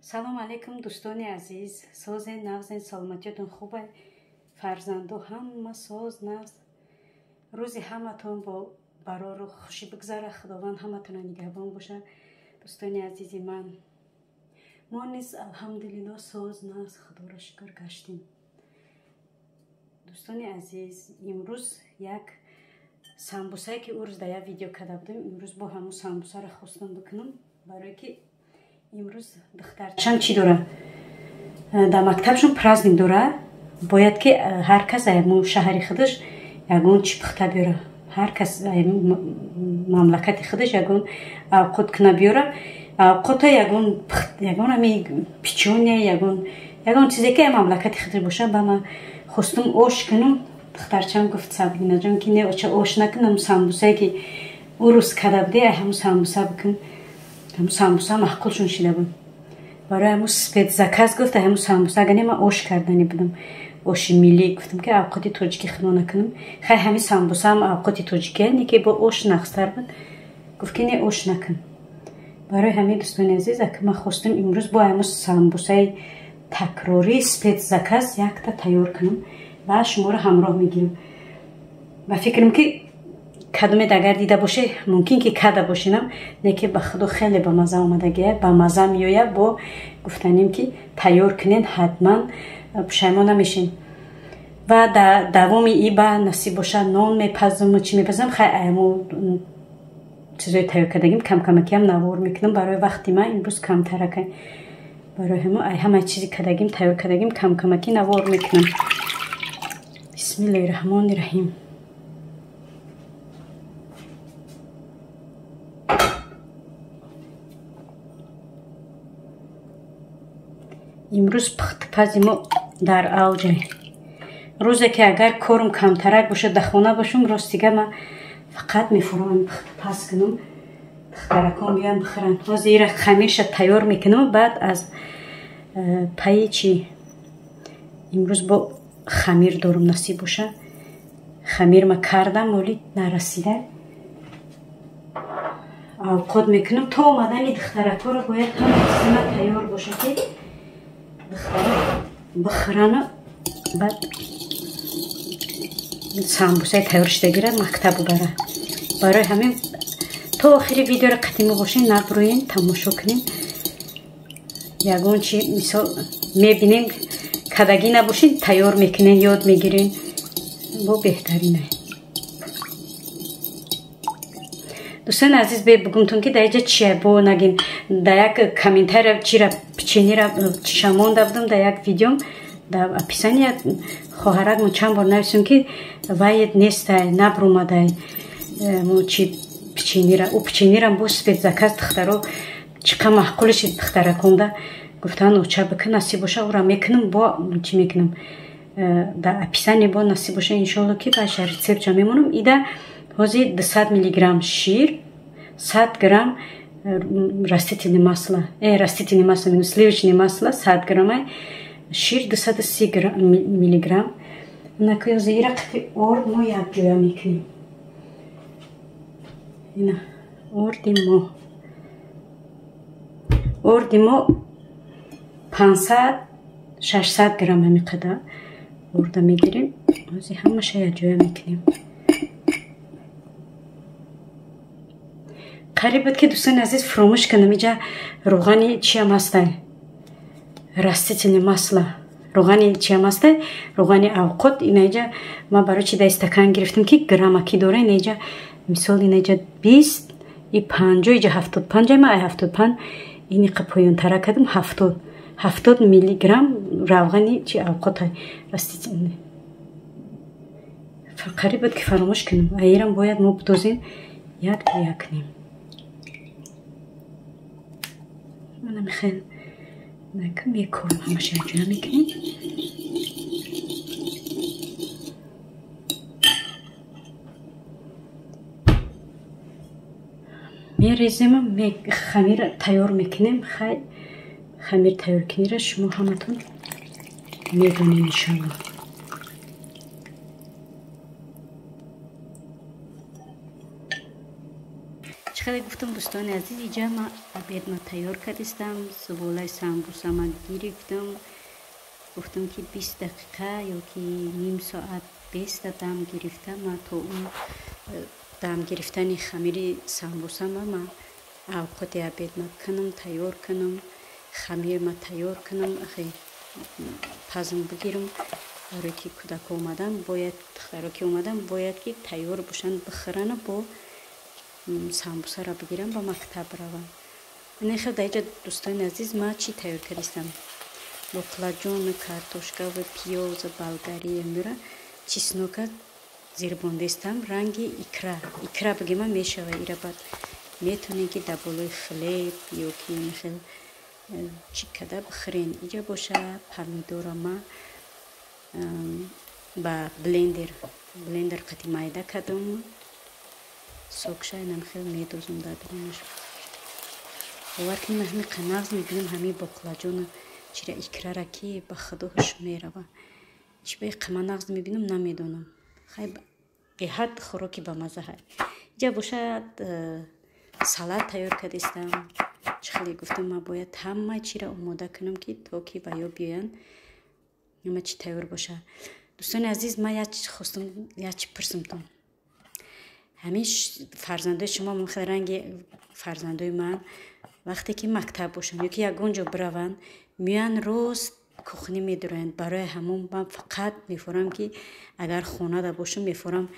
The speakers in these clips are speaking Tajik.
Салом алейкум, дӯстони азиз. Созен, нағзен, саломатиётон хубай, фарзанду ҳама соз, нағз. Рӯзи ҳаматон бо барору хушӣ бигзара. Худованд ҳаматона нигаҳбон боша. Дӯстони азизи ман, мо низ алҳамдулилло соз, нағз, худоро шукр гаштем. Дӯстони азиз, имрӯз як самбусае ки ӯ рӯз дар як видео карда будем, имрӯз бо ҳамун самбусаро хостам бикунам, барое ки имрӯз духтарчам чӣ дора, дар мактабшон праздник дора, бояд ки ҳар кас мо шаҳри худаш ягон чӣ пухта биёра, ҳар кас мамлакати худаш ягон авқот куна биёра, авқота ягон ягон ами печенье, ягон чизе ки мамлакати худаш боша. Ба ман хостум ош кунам. Духтарчам гуфт, Сабринаҷон, ки не, оча, ош накунам, самбусае ки ӯ рӯз карда будӣ, ҳамун самбуса бикун. Ҳамун самбуса маъқулшон шида буд. Барои ҳамун спецзаказ гуфт, ҳамун самбуса. Агар не, ман ош кардани будам, оши миллӣ. Гуфтам ки авқоти тоҷикӣ худмо накунам. Хай, ҳамин самбусаам авқоти тоҷикия, не ки бо ош нағзтар буд. Гуфт ки не, ош накун. Барои ҳамин, дӯстони азиз, ака ман хостам имрӯз бо ҳамун самбусаи такрорӣ спецзаказ якта тайёр кунам ва шуморо ҳамроҳ мегирам. Ба фикрам ки кадомед агар дида боше, мумкин ки када бошинам, не ки ба худо хеле ба маза омадагия, ба маза меояд. Бо гуфтанем ки тайёр кунен, ҳатман пушаймон намешен. Ва дар давоми и ба насиб боша нон мепазам, чӣ мепазам. Хай, амо чизои тайёр кардагим камкамакиам навор мекунам, барои вақти ман имрӯз камтаракай. Барои ҳамо ай ҳамаи чизи кардагим, тайёр кардагим, камкамакӣ навор мекунам. Бисмиллаҳи раҳмони раҳим. Имрӯз пухтупази мо дар авҷе. Рӯзе ки агар корум камтарак бошад, дар хона бошам, ростига ман фақат мефуромам пухтупаз кунам, духтаракон биёянд бихӯранд. Ҳозир ира хамирша тайёр мекунам, баъд аз пайи чӣ имрӯз бо хамир дорум, насиб боша. Хамирма кардам, оли нарасида авқот мекунам. То омадани духтаракҳоро бояд ҳама чизима тайёр боша, ки духтара бихӯрану баъд самбусаи тайёр шуда гирад, мактаб бубара. Барои ҳамин то охири видеоро қатима бошем, набурӯем, тамошо кунем. Ягон чи мисол мебинем, кадагӣ набошед, тайёр мекунем, ёд мегирем, бо беҳтарина. Дӯстони азиз, бе бугумтон ки дар иҷа чия бо нагин, дар як комментария чира печеньера чиша монда будам дар як видеом, дар описания хоҳаракмон чанд бор нависем ки вай нестай, набрумадай мо чи печеньера. Ӯ печеньерам бо спецзаказ духтаро чиқа маъқулиши духтараконда гуфтан, оча, бикун, насиб боша ӯра мекунам, бо чӣ мекунам, дар описание бо насиб боша иншоалло ки баша рецептша мемонам. Ида ҳозир 200 миллиграмм шир, 100 грамм растительное масло, растительное масло, сливочное масло, 100 граммай шир, 230 миллиграмм. Накози ира қати орд мо якҷоя мекунем. Ина орди мо, орди мо 500 600 грамм ҳами қадар орда мегирем. Ҳозир ҳамаша якҷоя мекунем. Қариб буд ки, дӯстони азиз, фуромӯш кунам, иҷа рӯғани чиам ҳастай, растительное масло, рӯғани чиам ҳастай, рӯғани авқот. Инаиҷа ман барои чи дар стакан гирифтам ки граммакӣ дора. Инаиҷа мисол инаиҷа 20 и 50, иҷа 75. Ман ай 75 иниқа поёнтара кардам, 70 миллиграмм равғани чи авқотай растительный. Қариб буд ки фаромӯш кунам. Аирам бояд мо бидозем, як ҷоя кунем. Мана мехел мекорам, ҳамаша якҷоя мекунем. Мерезем, хамир тайёр мекунем. Хай, хамир тайёр кунира шумо ҳаматон медонед, иншоалло. Хеле гуфтам, дӯстони азиз, иҷа ма обед ма тайёр кардистам, суволаи самбуса ма гирифтам. Гуфтам, ки 20 дақиқа ё ки ним соат беста дам гирифта, ма то он дам гирифтани хамири самбуса ма авқоти обед ма кунам, тайёр кунам, хамир ма тайёр кунам, ахи пазм бигирам. Барое ки кӯдако омадан бояд, духтаро ки омадан бояд ки тайёр бошанд, бихӯрану бо самбусаро бигирам, ба мактаб равам. Ина хел дар иҷа, дӯстони азиз, ма чӣ тайёр кардистам? Боқлаҷону картошкаву пиёзу болгария мера чеснока зирбондестам, ранги икра. Икра бигема мешава ира, баъд метавонем ки дар болои хлеб ё ки хел чӣ када бихӯрен. Иҷа боша помидора ма ба блендер қати майда кардам, сокша инам хел медозум дар дурунаш. Бовар кунем, ҳами қанағз мебинам ҳамин боқлаҷону чира икрара, ки ба худо ҳуш мерава. Чӣ ба қама нағз мебинам, намедонам. Хай, беҳад хӯроки бамаза ҳай. Иҷа бошад салат тайёр кардистам. Чӣ хеле гуфтам, ман бояд ҳама чиро омода кунам, ки то ки ба ё биёянд, ҳама чӣ тайёр боша. Дӯстони азиз, ман як чиз хостам, як чӣ пурсамтон. Ҳамин фарзандои шумо хеле ранги фарзандои ман, вақте ки мактаб бошанд ё ки ягон ҷо бираванд, меоянд, рост кухня медуроянд. Барои ҳамон ман фақат мефорам, ки агар хонада бошам, мефорам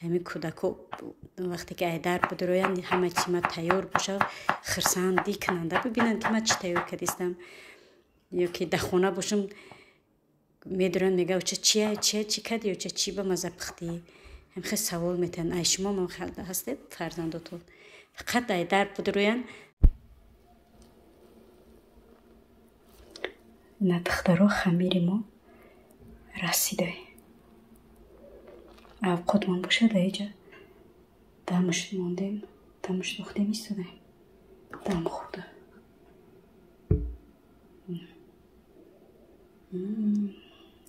ҳамин кӯдако вақте ки айдар бидуроянд, ҳама чи ма тайёр бошад, хирсандӣ кунанда, бибинанд, ки ман чӣ тайёр кардистам. Ё ки дар хона бошам, медуранд, мега: «Оча, чия, чия, чӣ кардӣ, оча, чӣ ба маза пухтӣ?» Ҳамхел савол метиҳанд. Ай шумо ман ҳастед, фарзандотон фақат айдар бидуроянд? На, духтаро, хамири мо расидай. Авқотмон бошад, аиҷа дамаш мондем, дамаш дохтем, истодаем, дам хӯрда.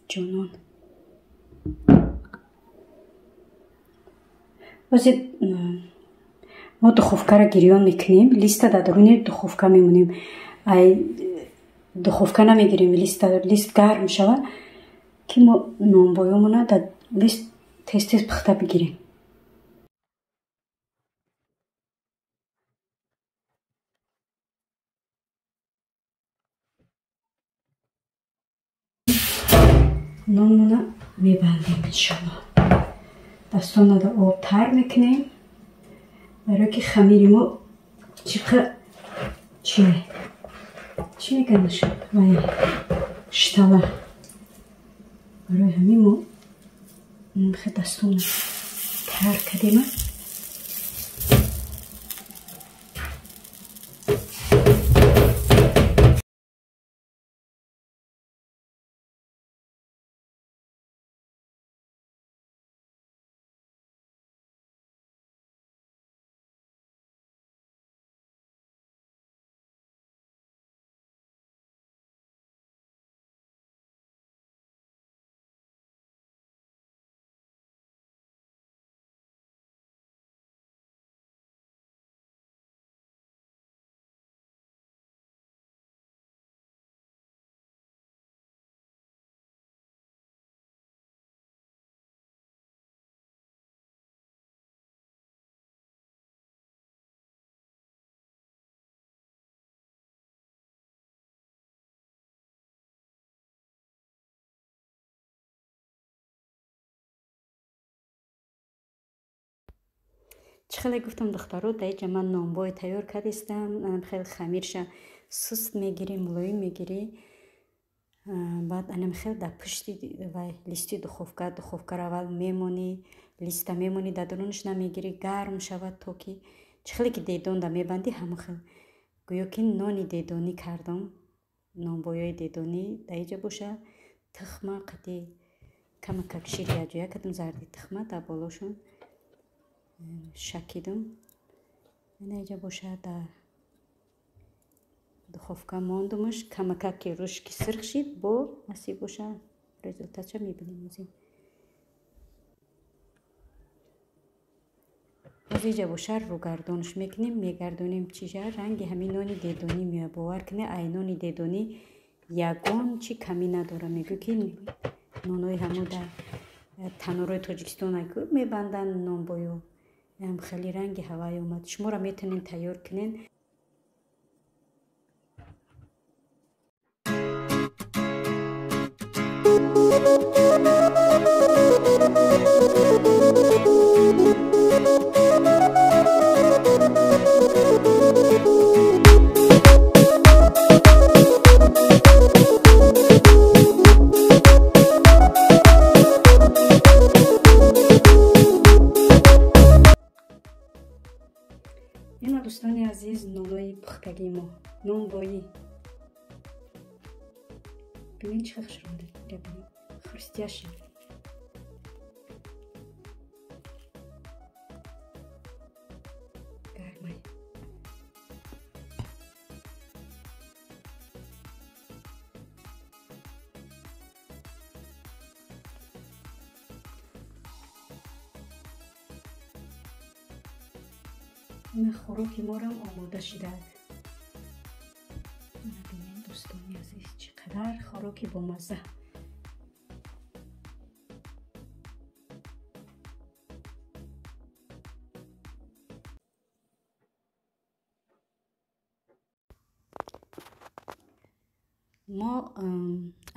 Ҷонон, бозе мо духовкаро гирён мекунем, листа дар даруни духовка мемонем, ай духовка намегирем листа. Лист гарм шавад, ки мо нонбоёмона дар лист тез тез пухта бигирем. Нонмона мебандем, иншалло. Дастонада об тар мекунем, барое ки хамири мо чиқа чи чӣ мекардаш, вай штала. Барои ҳамин мо хе дастона тар кардема. Чӣ хеле гуфтам, духтаро, дар иҷа ман нонбой тайёр кардистам. Хеле хамирша суст мегирӣ, мулоим мегирӣ, баъд анам хел дар пушти вай листи духовка, духовкаро аввал мемонӣ, листа мемонӣ, дар дурунаш намегирӣ, гарм шавад, то ки чӣ хеле ки дедонда мебандӣ, ҳамон хел, гӯё ки нони дедонӣ кардам, нонбоёи дедонӣ. Дар иҷа боша тухма қати камакак шир якҷоя кардам, зарди тухма дар болошон шакидам. Ина иҷа бошад, дар духовка мондумаш, камакак ки рӯш ки сирх шид, бо насиб боша, результатша мебинем. Озин Ҳозир боша рӯгардонш мекунем, мегардонем чижа ранги ҳамин нони дедонӣ меояд. Бовар кунед, ай нони дедонӣ ягон чи камӣ надора. Мегӯ ки нонои ҳамо дар танӯрҳои Тоҷикистон айку мебанданд нонбою. Ам хеле ранги ҳавай омад. Шуморо метавонед тайёр кунед. Ина дӯстони азиз, нонои пухтагии мо, нонбоӣ. Бинед чӣ хел хушромада. Бинед, хрустящий. Гармай. Ина хӯроки морам омода шидааст. Бинед дӯстони азиз, чӣ қадар хӯроки бомазза. Мо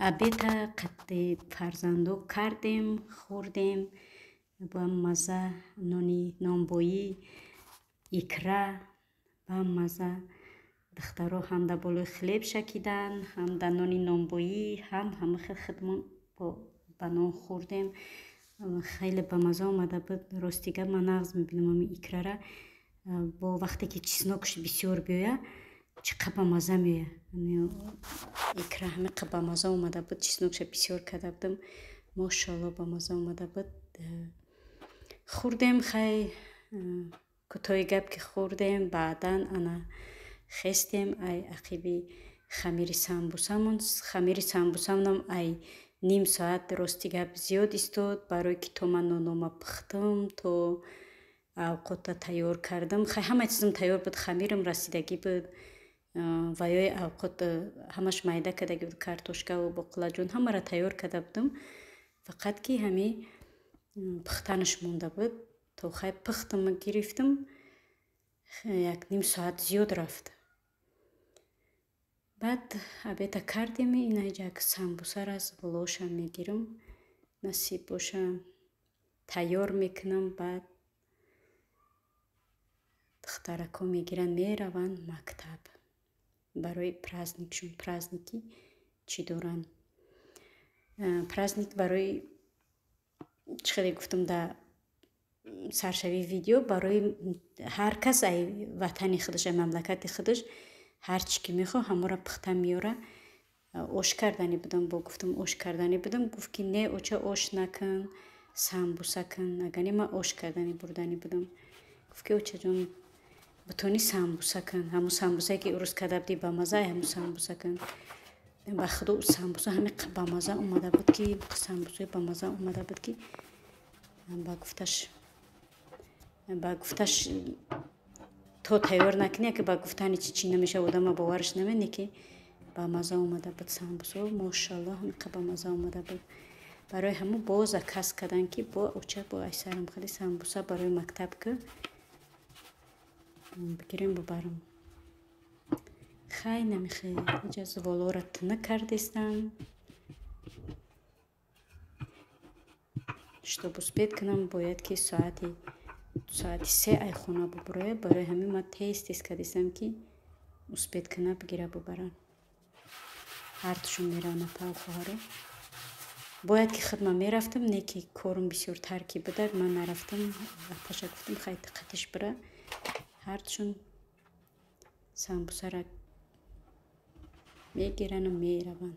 обеда қадди фарзандо кардем, хӯрдем ба мазза нони нонбоӣ, икра ба мазза. Духтаро ҳам дар болои хлеб шакиданд, ҳам дар нони нонбоӣ, ҳам ҳама хел худмон ба нон хӯрдем. Хеле ба мазза омада буд. Рости гап, ман нағз мебинам ҳамин икрара. Бо вақте ки чеснокш бисёр биёяд, чӣ қадр ба мазза меояд. Икра ҳамин қадр ба мазза омада буд, чеснокша бисёр карда будам. Мошоалло ба мазза омада буд. Хӯрдем, хай кӯтоҳи гап ки хӯрдем, баъдан ана хестем ай ақиби хамири самбусамон. Хамири самбусамонам ай ним соат рости гап зиёд истод, барое ки то ман нонома пухтам, то авқота тайёр кардам. Хай ҳама чизам тайёр буд, хамирам расидагӣ буд, ва ёи авқот ҳамаш майда кардагӣ буд, картошкаву боқлаҷон ҳамаро тайёр карда будам. Фақат ки ҳами пухтанаш монда буд. То хай пухтам гирифтам, як ним соат зиёд рафт. Баъд обеда кардем, ина як самбусара аз болоша мегирам, насиб боша тайёр мекунам. Баъд духтарако мегиранд, мераванд мактаб барои праздникшон. Праздники чӣ доранд? Праздник барои чӣ хеле гуфтам дар саршавии видео, барои ҳар кас ай ватани худаш, ай мамлакати худаш ҳар чӣ ки мехоҳ ҳаморо пухта меёра. Ош кардани будам, бо гуфтам ош кардани будам, гуфт ки не оча, ош накун, самбуса кун. Агар не ман ош кардани бурдани будам. Гуфт ки очаҷон, бутони самбуса кун, ҳамун самбусае ки урӯз карда будӣ ба мазза, ҳамун самбуса кун. Ба худо самбуса ҳамин ба мазза омада буд ки самбусаи ба мазза омада буд ки ба гуфташ то тайёр накунӣ, ки ба гуфтани чи чӣ намешава, одама бовараш намедне ки ба мазза омада буд самбусо. Мошалло ҳамин ба мазза омада буд. Барои ҳамун боз заказ карданд ки бо оча, бо айсарам хеле самбуса барои мактаб ки бигирем бубарам. Хай намихе иҷа зуволоро тинак кардестам, чтоб успеть кунам, бояд ки соати 3 ай хона бубурояд. Барои ҳамин ман тез тез кардестам ки успеть куна бигира бубарам. Ҳардушон мераванд апау хоҳаро. Бояд ки худ ман мерафтам, не ки корум бисёртар ки будак, ман нарафтам. Апаша гуфтам хай қатиш бира. Ҳардушон самбусара мегирану мераванд.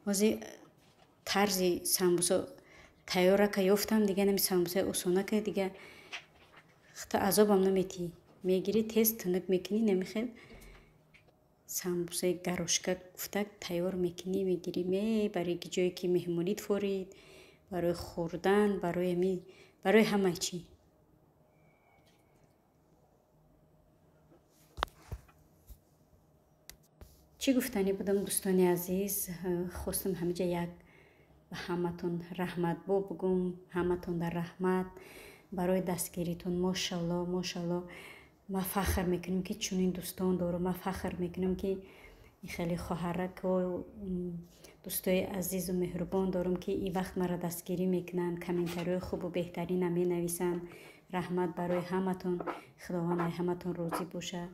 Ҳозир тарзи самбуса тайёрака ёфтам, дига нами самбусаи осонака дига хата азобам наметӣ. Мегирӣ тез тунук мекунӣ, намихел самбусаи гарошка гуфтак тайёр мекунӣ, мегирӣ, мебарӣ ки ҷое ки меҳмонӣ форид, Барои хӯрдан, барои ҳама чӣ. Чӣ гуфтанӣ будам, дӯстони азиз? Хостам ҳамиҷа як ба ҳаматон раҳматбо бугум. Ҳаматон дар раҳмат барои дастгиритон. Мошалло, мошалло. Ма фахр мекунем, ки чунин дӯстон дорам. Ма фахр мекунем, ки хеле хоҳарако, дӯстои азизу меҳрубон дорам, ки ин вақт маро дастгирӣ мекунанд, комментариҳои хубу беҳтарина менависанд. Раҳмат барои ҳаматон. Худованд ай ҳаматон розӣ боша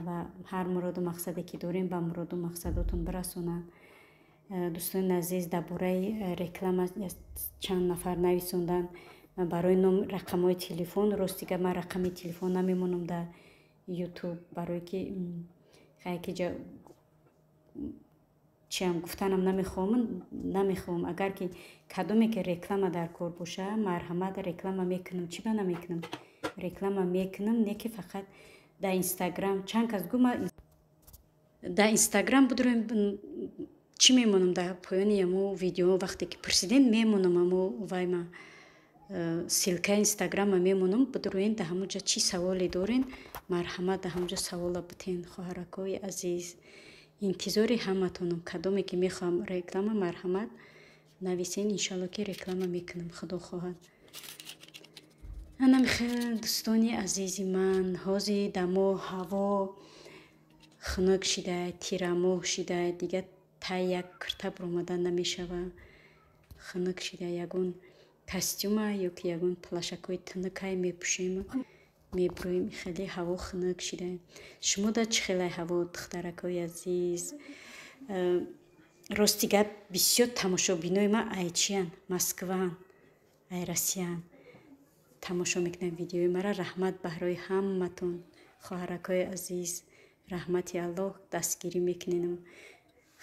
ва ҳар муроду мақсаде ки дорем, ба муроду мақсадотон бирасонад. Дӯстони азиз, дар бораи реклама чанд нафар нависонданд барои ном, рақамҳои телефон. Рости гап, ман рақами телефон намемонам дар Ютуб, барое ки ки чиам гуфтанам намехоҳам. Агар ки кадоме ки реклама дар кор боша, марҳамат, реклама мекунам. Чӣ ба намекунам? Реклама мекунам, не ки фақат дар Инстаграм. Чанд кас гу дар Инстаграм будроем, чӣ мемонам дар поёни амо видео. Вақте ки пурсидем, мемонам амо вайма, ссылкаи Инстаграма мемонам. Бидроен, дар ҳамонҷа чӣ саволе дорен, марҳамат, дар ҳамонҷа савола битен. Хоҳаракҳои азиз, интизори ҳаматонам. Кадоме ки мехоҳам реклама, марҳамат, нависен. Иншалло, ки реклама мекунам, худо хоҳад. Анам хел, дӯстони азизи ман, ҳозир дамо ҳаво хунук шида, тирамоҳ шида, дига тай як кирта баромадан намешава. Хунук шида, ягон костюма ё ки ягон плащакҳои тунукай мепӯшем, мебурӯем. Хеле ҳаво хунук шида. Шумо да чӣ хелай ҳаво, духтаракҳои азиз? Рости гап, бисёр тамошобинои ман ай чиян? Москваан, ай Россиян тамошо мекунанд видеои мара. Раҳмат баҳрои ҳаматон, хоҳаракҳои азиз. Раҳмати Аллоҳ, дастгирӣ мекуненам.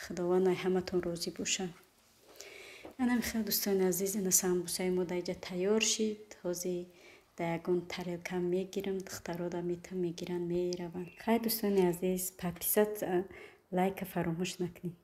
Худованд ай ҳаматон розӣ боша. Анам хел, дӯстони азиз, ина самбусаи мо дар иҷа тайёр шид. Ҳозир дар ягон тарелка мегирам, духтаро да метам, мегиранд, мераванд. Хайр, дӯстони азиз, подписаться, лайка фаромӯш накунед.